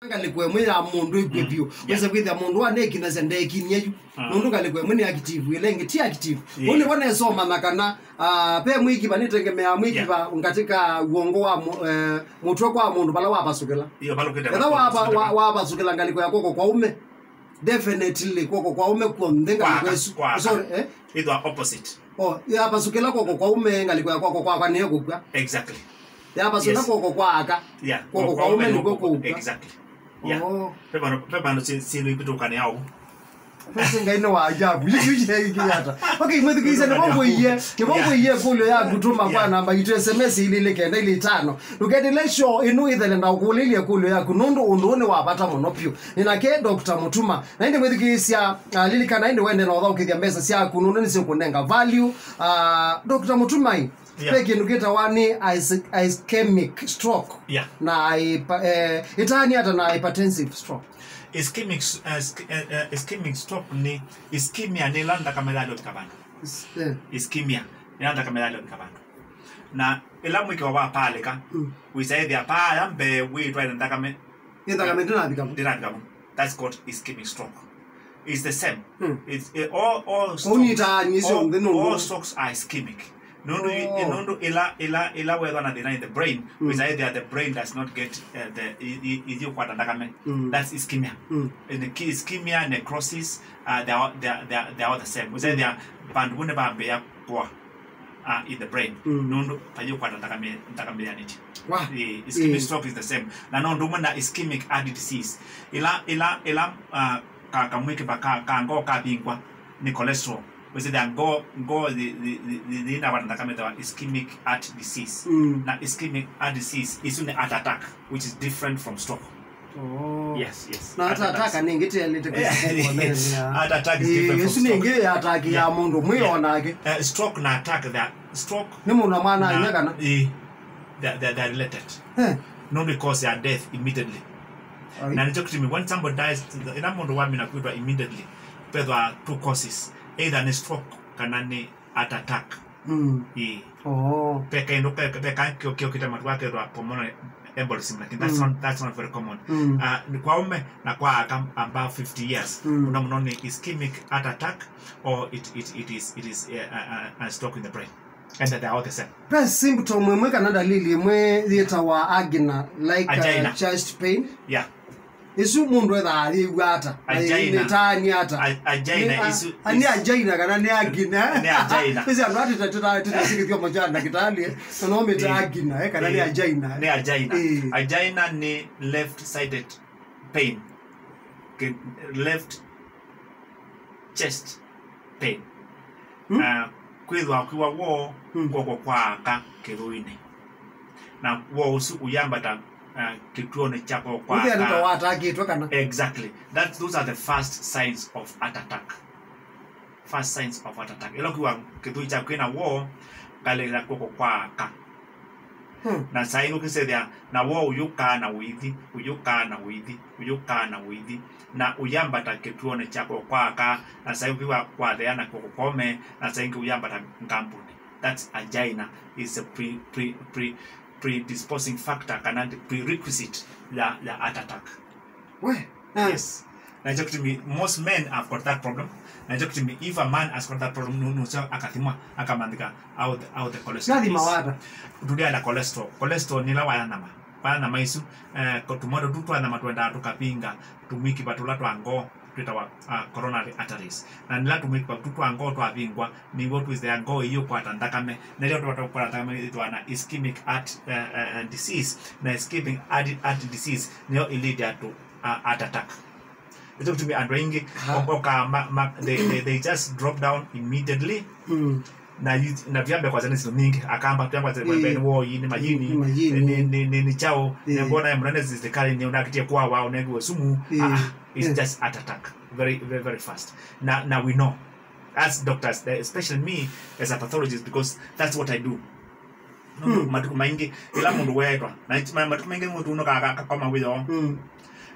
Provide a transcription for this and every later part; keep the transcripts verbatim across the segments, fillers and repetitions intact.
Ngalĩko ĩmwe ya mũndũ ĩkw'e vyũ. Yeah. Wĩsa kwĩthĩa mũndũ wa nekinasya ndekinie yu. Ah. Nũndũ ngalĩko ĩmwe nĩ active, ĩla ĩngĩ ti active. Yeah. Ũu nĩvo nesomana kana, ah, ve mwĩkiva nĩtengemeaa mwĩkiva, yeah, ngatĩ ka w'ongo wa mũ-, eh, mũtwe kwa mũndũ vala wavasũkĩla. Iyo, valũkĩte. Etha wava-, wa-, wavasũkĩla ngalĩko ya kw'oko kwa ũme. Definitely, kw'oko kwa ũme kw'onthe ngalĩko ĩsu. Kwa aka. Sorry, eh? Ĩthwa opposite. Oh, yavasũkĩla kw'oko kwa ũme, ngalĩko ya kw'oko kwa aka nĩyo kũkw'a. Exactly. Yavasũla, yes, kw'oko kwa aka. Yeah, kw'oko kwa ũme nĩkw'o kũkw'a. Exactly. Yeah. Oh. Ve vandũ, ve vandũ syĩ-, syĩndũ ivĩtũkanĩaa ũu. Ĩsu Ngai nĩ wa ajabu. Yu, yu, yu, yu, yu, ata. Okay, mwĩthukĩĩsya, nĩvo ngũie, nĩvo ngũie ĩkũlyo yaku, tũma kwa namba itũ, S M S ilĩ ilĩ kenda ilĩ itano. Ndũketĩle show ĩno ĩthele na ũkũlĩlye ĩkũlyo yaku, nũndũ ũndũ ũũ nĩ wa vata mũno vyũ. Nĩ nake Doctor Mũtuma. Na ĩndĩ mwĩthukĩĩsya, ah, lilikana ĩndĩ wende na ũthaũkĩthya mbesa syaku, nũndũ nĩsyĩkũnenga value. Ah, Doctor Mũtuma, yeah, ve kĩndũ kĩtawa nĩ is-, ischemic stroke. Yeah. Na hyper-, eh, ĩtaani ata na hypertensive stroke? Ischemic s-, eh, sch-, eh, eh, ischemic stroke nĩ, ischemia nĩ ĩla nthakame yalũvika vandũ. Is-, eh. Ischemia nĩ ĩla nthakame yalũvika vandũ. Na ĩla mwĩkĩwa wapaalĩka, mm, wĩsaĩthĩa paaya mbee wĩtwaĩte nthakame. Ĩ nthakame ndĩnavika vu. Ndĩnavika vu. That's called ischemic stroke. It's the same. Hmm. It's, eh, all, all strokes, all, all strokes are ischemic. Nũndũ i-, oh, nũndũ ĩla, ĩla, ĩla wethwa na thĩna in the brain, hmm, wĩsaĩthĩa the brain does not get, uh, the, i-, i-, ithiũkwata nthakame. Hmm. That's ischemia. Hmm. In the ki-, ischemia, necrosis, uh, they are, they are, they are, they are all the same. Wĩsaĩthĩa vandũ vu nĩvambĩĩa kũa, uh, in the brain. Mm. Nũndũ vayĩũkwata nthakame, nthakame yanĩtye. Wa. Eh, ischemic, eh, stroke is the same. Na no ũndũ ũmwe na ischemic heart disease. Ĩla, ĩla, ĩla, uh, ka, kamwĩkĩva ka, ka ngoo kavingwa nĩ cholesterol. Wĩsĩthĩa ngoo, ngoo yĩ, yĩ, yĩ, yĩ, yĩnavata nthakame ĩtawa ischemic heart disease. Mm. Na ischemic heart disease, isu nĩ heart attack, which is different from stroke. Oh. Yes, yes. Na heart attack nĩ ĩngĩ tĩelĩte kwĩsa kũonania. Heart attack is different from stroke. Eh, ĩsu nĩ ĩngĩ ya attack ya mũndũ mwĩ onake. Eh, stroke na attack, the stroke nĩ mũndũ na mwana anyia kana? Eh, they, they, they are related. Eh. Nũndũ ĩkosea death immediately. Ai. Na nĩkyo kĩtumi when somebody dies, ĩla mũndũ wamina kwĩtwa immediately, vethwa two causes. Either nĩ stroke kana nĩ heart attack. Mm. Ĩĩ. Oh. Ve kaĩndũ ke-, ve ka-, kyo-, kyokĩte matu akethwa pulmonary embolism, lakini that's, mm, not, that's not very common. Mm. Ah, nĩ kwa ũme na kwa aka above fifty years. Mm. Mũno mũno nĩ ischemic heart attack or it, it, it is, it is, uh, uh, uh, a stroke in the brain. And they are all the same. Ve symptom ĩmwe kana dalili ĩmwe yĩtawa angina, like, uh, angina, chest pain. Yeah. Ĩsu mũndũ ethaa ayĩw'a ata? Angina. Nĩ ĩtaani ata? A-, angina. Nĩ, a-, isu, a-, nĩ is-, angina kana nĩ angina? Nĩ angina. Ĩsu andũ ati tata tata tata sikithio moja na kitali, eh. Na no mĩta, eh, angina, eh, kana nĩ, eh, angina? Nĩ angina. Eh. Angina nĩ left sided pain. Ke-, left chest pain. Hmm? Ah, kwĩthwa kwĩwa woo, hmm, kw'oko kwa aka kĩthũinĩ. Na woo ũsu ũyambata, ah, kĩtuonĩ kya kw'oko kwa aka. Ũthĩa nĩko watakĩtwe kana? Exactly. That, those are the first signs of heart attack. First signs of heart attack. Ĩla kwĩwa kĩthũi kyaku kĩna woo, ngalĩla kw'oko kwa aka. Hmm. Na saa ingĩ ũkĩsethĩa, na woo ũyũkaa na ũithi, ũyũkaa na ũithi, ũyũkaa na ũithi, na ũyambata kĩtuonĩ kya kw'oko kwa aka, na saa ingĩ ũkĩw'a kwathea na kw'oko kwa ũme, na saa ingĩ ũyambata ngambunĩ. That's angina, is a pre-, pre-, pre-, predisposing factor kana the prerequisite ya, ya heart attack. We, eh. Yes. Na nĩkyo kĩtumi most men have got that problem. Na nĩkyo kĩtumi if a man has got that problem, nũ-, nũseo akathimwa, akamanyĩka how the, how the cholesterol is. Nathima wata? Tũthiaa na cholesterol. Cholesterol nĩ ĩla wayanama. Wayanama isu, eh, ko-, tũmoto tu twayanama twendaa tũkavinga tũmĩkiva tũla twa ngoo twĩtawa, ah, coronary arteries. Na nĩla tũmĩkiva tu twa ngoo twavingwa, nĩw'o twĩsĩaa ngoo ĩyĩũkwata nthakame. Na ĩla tũkwata nthakame ĩthĩwa na ischemic heart, eh, eh, eh, disease. Na ischemic heart, heart disease nĩyo ĩleadia to, uh, heart attack. Nĩkyo kĩtumi andũ aingĩ, aha, o-, okaa ma, ma, they, they, they just drop down immediately. Mm. Na yu-, na tuyambe kwasya nĩ syĩndũ nyingĩ, akamba tuyambe kwasya, mm, nĩ woi, nĩ mayini, nĩ mayini, nĩ, nĩ, nĩ, nĩ kyaũ, yeah, nĩ mbona mũnene silikalĩ nĩ ũnakĩtie kwa wao, ũnengiwe sumu. Yeah. Ah, ah, it's, yeah, just heart attack, very, very, very fast. Na, na we know, as doctors, eh, especially me as a pathologist, because that's what I do. Nũndũ, mm, matukũ maingĩ, ĩla mũndũ weetwa, na ma-, matukũ maingĩ mũndũ ũnũkaa aka-, akakoma wĩoo. Mm.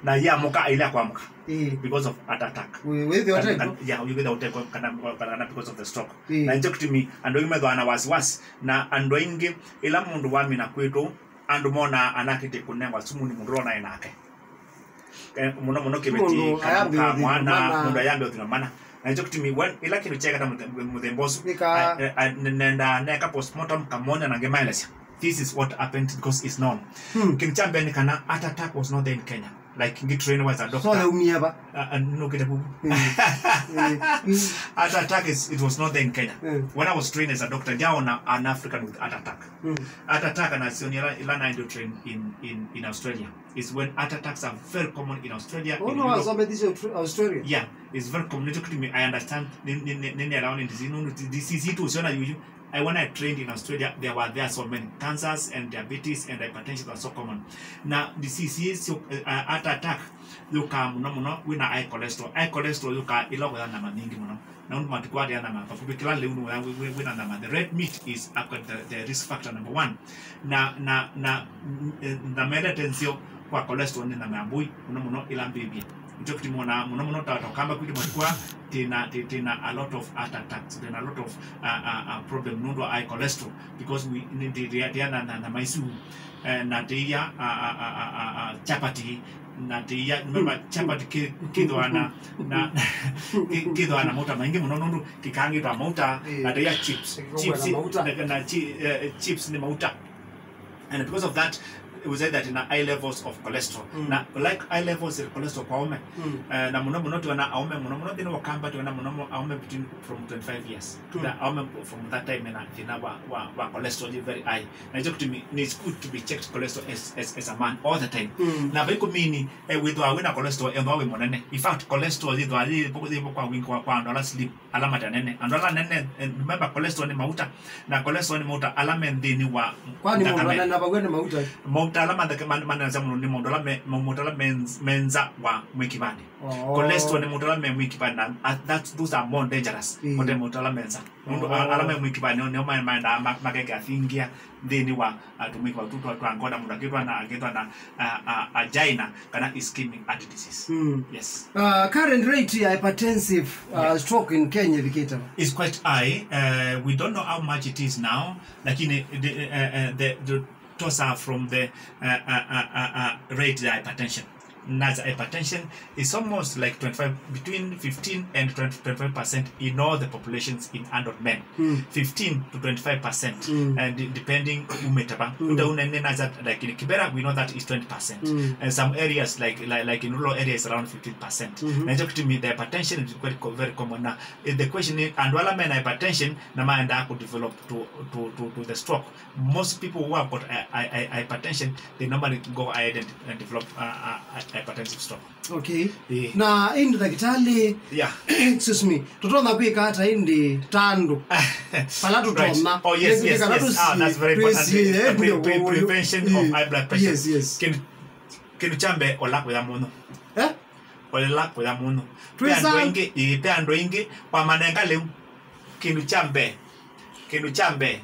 Na yamũka, aile kwamũka. Ĩĩ. Because of heart attack. Wĩ-, wĩthĩa ũteko? Kana, kana, ya, wĩthĩa ũteko, kana, kana, kana because of the stroke. Ĩĩ. Na nĩkyo kĩtumi andũ aingĩ methĩawa na wasiwasi. Na andũ aingĩ, ĩla mũndũ wamina kwĩtũ, andũ monaa anakĩtie kũnengwa sumu nĩ mũndũ ũla ũnaĩ nake. Eh, mũno mũno kĩveti mũndũ kana ayambe mũka ũthima mwana, mana. Mũndũ ayambe ũthima mana. Na nĩkyo kĩtumi, when, ĩla kĩndũ kyekata mũthemba ũsu, nika- I, I, I, nenda neka postmortem, kamonya na ngĩmaelesya, this is what happened because it's known. Hmm. Kĩndũ kya mbee nĩ kana heart attack was not there in Kenya. Like, ngi train as a doctor. So yaumie va? Uh, uh, nũkĩte vuvu. Mm. Mm. Heart attack is, it was not there in Kenya. Mm. When I was trained as a doctor, ndiaona an African with heart attack. Mm. Heart attack, na sioni ila, ila naendo train in, in, in Australia. Is when heart attacks are very common in Australia, oh, in no, Europe. Wasomethesye Austra-, Australia? Yeah, it's very common. Nĩkyo kĩtumi I understand, nĩ, nĩ, nĩ, nĩ, nĩ around in disease, nũndũ disease isu ũsiona yuyu. I, when I trained in Australia, there were, there are so many cancers and diabetes and hypertension are so common. Na disease isu, uh, heart attack, yũkaa mũno mũno wĩna high cholesterol. High cholesterol yũkaa ĩla ũkũya nyama nyingĩ mũno. Na ũndũ matukũ aya nyama, vakuvĩ kĩla lĩu nĩ wĩ, wĩ, wĩna nyama. The red meat is, uh, the, the risk factor number one. Na, na, na, mm, eh, nyama ĩla ĩte nzeo kwa cholesterol nĩ nyama ya mbũi, mũno mũno ĩla mbĩvye. Nĩkyo kĩtumi wonaa mũno mũno ta, ta Ũkamba kwitũ matukũ aa, twĩna, twĩ-, twĩna a lot of heart attacks, twĩna a lot of, uh, uh, uh, problem nũndũ wa high cholesterol, because we, nĩ, ndĩ, ndĩ, ndĩ, na, na, na maisiu, eh, na tĩia, uh, uh, uh, uh, uh, uh, chapati, na tĩia, remember, chapati kĩ-, kĩthwa na, na, kĩ-, kĩthwa na mauta maingĩ mũno nũndũ kĩkangĩtwa mauta, na tĩia chips. Chips, na, na chi-, eh, chips nĩ mauta. And because of that, we say that ina high levels of cholesterol. Mm. Na like high levels of cholesterol kwa aume. Mm. Eh, na mũno mũno twĩna aume, mũno mũno thĩna wa Ũkamba twĩna mũno mũno aume between from twenty-five years. Mm. Na aume from that time ina thĩna wa, wa, wa cholesterol very high. Na nĩkyo kĩtumi, it's good to be checked cholesterol as, as, as a man all the time. Mm. Na vai kũmini, eh, wĩthwa wĩna cholesterol, ethwa wĩ mũnene. In fact, cholesterol yĩthwa yĩ, yĩ, yĩ kwa wingi kwa, kwa andũ ala slim. Ala mate anene. Andũ ala anene, eh, remember cholesterol nĩ mauta, na cholesterol nĩ mauta ala me nthĩnĩ wa nthakame. Kwani mũndũ anene vaw'e nĩ mauta? Mauta ala manthake man-, manenza mũno nĩ maũndũ ala me, ma-, mauta ala me nz-, me nza wa mwĩkivanĩ. Oh. Cholesterol nĩ mauta ala me mwĩkivanĩ, na, uh, that's, those are more dangerous. Mm. Mauta, mauta ala me nza. Nũndũ a-, ala me mwĩkivanĩ, nĩo ma-, maendaa ma-, makekĩa thingia nthĩnĩ wa, uh, tũmwĩkiva tũ twa, twa ngoda, mũndũ akĩtwa na, akĩtwa na, uh, uh, angina kana ischemic heart disease. Mm. Yes. Uh, current rate ya hypertensive, uh, yeah, stroke in Kenya ĩvikĩte va? It's quite high. Uh, we don't know how much it is now, lakini the, uh, uh, the, the, those are from the, uh, uh, uh, uh, uh, rate ya hypertension. Naza hypertension is almost like twenty-five, between fifteen and twenty, twenty-five percent in all the populations in adult men. Mm. Fifteen to twenty-five percent, mm, and de-, depending umeta va. Mm. Uta unene naza, like in Kibera, we know that is twenty percent. Mm. And some areas like, like, like in rural areas around fifteen percent. Mm-hmm. Na ndio kitu mi, the hypertension is quite co-, very common. Na, eh, the question is, andũ ala mena hypertension na maenda ku develop to, to, to, to the stroke. Most people who have got, uh, hy-, hy-, hypertension, they normally go ahead and, and develop, uh, uh, hypertensive stroke. Okay. Eh. Na indi ndakitali, yeah, excuse me, tũtonya kwĩka ata indi ta andũ? Pala tũtonya. Right. Oh, yes, yes, yes. Ah, that's very important. Twĩsĩ, eh, pre-, pre-, prevention of high blood pressure. Yes, yes. Kĩndũ, kĩndũ kya mbee, ola kũya mũno. Eh? Ola kũya mũno. Twĩsa- Pe andũ aingĩ, ĩĩ, pe andũ aingĩ, wamanenga lĩu. Kĩndũ kya mbee. Kĩndũ kya mbee.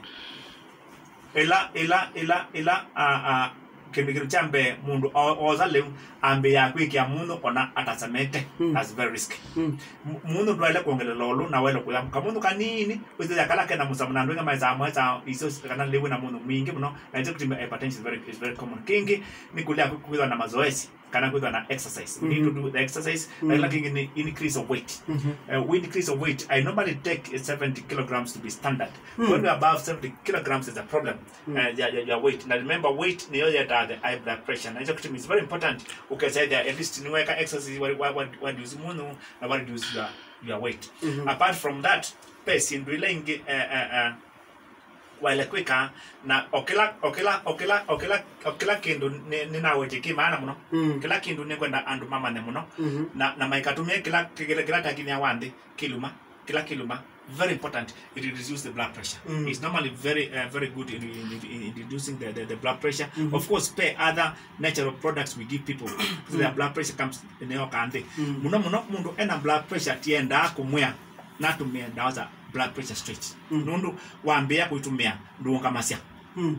Ĩla, ĩla, ĩla, ĩla, a, a, kĩndũ, kĩndũ kya mbee, mũndũ o-, oosa lĩu, ambĩĩa kwĩkĩa mũnyũ ona atasamĩte. Mm. That's very risky. Mm. Mu-, mũnyũ ndwaĩle kwongelela ũlũ na waĩle kũya kamũnyũ kanini, wĩsĩthĩa kala kena mũsamo, na andũ aingĩ maĩsaa mwaĩsaa iso kana lĩu na mũnyũ mwingĩ mũno, na nĩkyo kĩtumi hypertension is very, is very common. Kĩngĩ, nĩ kũlea kwĩ-, kwĩthwa na mazoezi. Kana kwĩthwa na exercise. We need to do the exercise. Mm-hmm. Na kĩla kĩngĩ nĩ increase of weight. Mm-hmm. Uh, we increase of weight. I normally take seventy kilograms to be standard. Mm. When you're above seventy kilograms, there's a problem. Mm. Uh, your, your, your weight. Now remember, weight nĩyo yĩetaa the high blood pressure. Na hicho kitu is very important. Ũkesethĩa at least nĩweka exercise, wa, wa, wa, wa reduce mũnyũ, na wa reduce your, your weight. Mm-hmm. Apart from that, pe syĩndũ ila ingĩ, uh, uh, uh, waĩle kwĩka, na o kĩla, o kĩla, o kĩla, o kĩla, o kĩla kĩndũ nĩ, nĩnawetye kĩ maana mũno. Mm. Kĩla kĩndũ nĩkwenda andũ mamanye mũno. Mm-hmm. Na, na maikatũmĩe kĩla, kĩla, kĩla takinia wa nthĩ, kĩluma, kĩla kĩluma. Very important. It reduces the blood pressure. Mm. It's normally very, uh, very good in, in, in, in reducing the, the, the blood pressure. Mm-hmm. Of course, pe other natural products we give people, so their blood pressure comes nĩyoka nthĩ. Mm. Mũno mũno, mũndũ ena blood pressure tiendaa kũmwĩa natũmĩe ndawa za blood pressure straight. Mm. Nũndũ wambĩĩa kũitũmĩa, ndũũngamasya. Mm.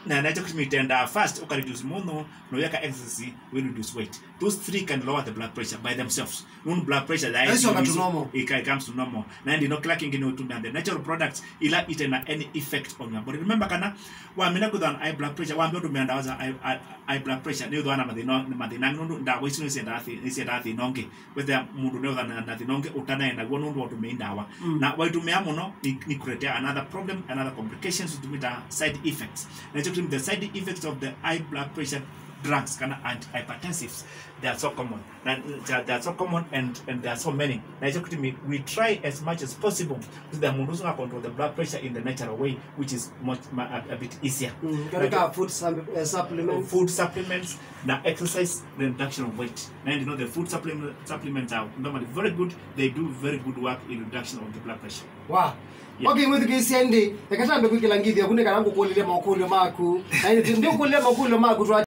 Na nacho kitu mitenda first, uka reduce mũno, na uyaka exercise, we reduce weight. Those three can lower the blood pressure by themselves. Nũndũ blood pressure ya Aisyoka to normal. It, it comes to normal. Na ndi no kila kingi ni utumia the natural products ila itena any effect on your body. Remember kana wamina kuthan high blood pressure, wambe utumia ndawa za high, high, high blood pressure, ni uthwana mathina, mathina nũndũ ndawa isu ni sienda thi, ni sienda thi nongi. Whether mũndũ nĩ ũthana na thĩna ũngĩ ũtanaĩ naw'o nũndũ wa ũtũmĩi ndawa. Na waitumĩa mũno ni, ni kuletea another problem, another complications, utumita side effects. Na hicho kitu, the side effects of the high blood pressure drugs kana antihypertensives, they are so common. Na they are, they are so common and, and there are so many. Na hicho kitu, we try as much as possible so that mũndũ ũcio control the blood pressure in the natural way, which is much, ma, a, a bit easier. Mm, katika food sub- eh, supplements. Food supplements na exercise, reduction of weight. And you know, the food supplement, supplements are normally very good. They do very good work in reduction of the blood pressure. Wow. Yeah. Okay, mwĩthukĩĩsya ĩndĩ, eka tambe kwĩkĩla ngithi yaku nĩ kana ngũkũlĩlye makũlyo maku. Na ĩndĩ ndĩũkũlĩlya makũlyo maku twa